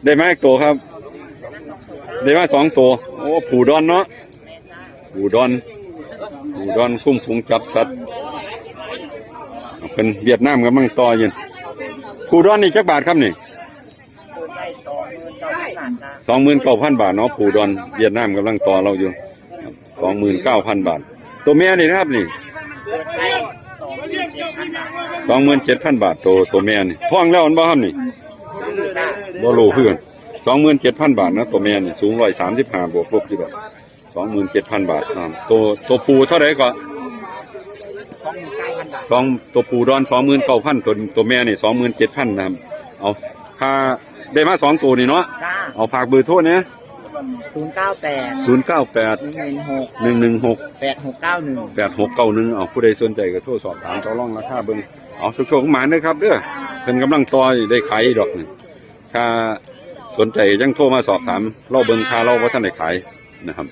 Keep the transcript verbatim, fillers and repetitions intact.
ได้มาอีกตัวครับ ได้มาสองตัว โอ้ ผู้ดอนเนาะ ผู้ดอน ผู้ดอนคุ้มฝูงจับสัตว์ เป็นเวียดนามกำลังต่ออยู่ ผู้ดอนนี่จักบาทครับนี่ เปิดไปสองหมื่นเก้าพันบาทจ้า สองหมื่นเก้าพันบาทเนาะ ผู้ดอนเวียดนามกำลังต่อเราอยู่ สองหมื่นเก้าพันบาท ตัวแม่นี่นะครับนี่ เปิดไปสองหมื่นเจ็ดพันบาท สองหมื่นเจ็ดพันบาท ตัว ตัวแม่นี่ ท้องแล้วมันบ่ครับนี่ จ้า บ่รู้คือกัน สองหมื่นเจ็ดพันบาทนะ ตัวแม่นี่ สูงร้อยสามสิบห้าบวกลบอยู่ดอก สองหมื่นเจ็ดพันบาท อ่า ตัว ตัวผู้เท่าไหร่ก็ สองหมื่นเก้าพันบาท สอง ตัวผู้ดอน สองหมื่นเก้าพัน ตัว ตัวแม่นี่ สองหมื่นเจ็ดพันนะครับ เอา ค่า ได้มาสองตัวนี่เนาะ จ้า เอา ฝากเบอร์โทรเนี่ย ศูนย์เก้าแปด ศูนย์เก้าแปด หนึ่งหนึ่งหก หนึ่งหนึ่งหก แปดหกเก้าหนึ่ง แปดหกเก้าหนึ่ง เอา ผู้ใดสนใจก็โทรสอบถามต่อรองราคาเบิ่ง เอา โชคๆหมานเด้อครับเด้อ เพิ่นกำลังต่อได้ขายดอกนี่ ถ้าสนใจยังโทรมาสอบถาม เราเบิ่งค่าเราบ่ทันได้ขายนะครับ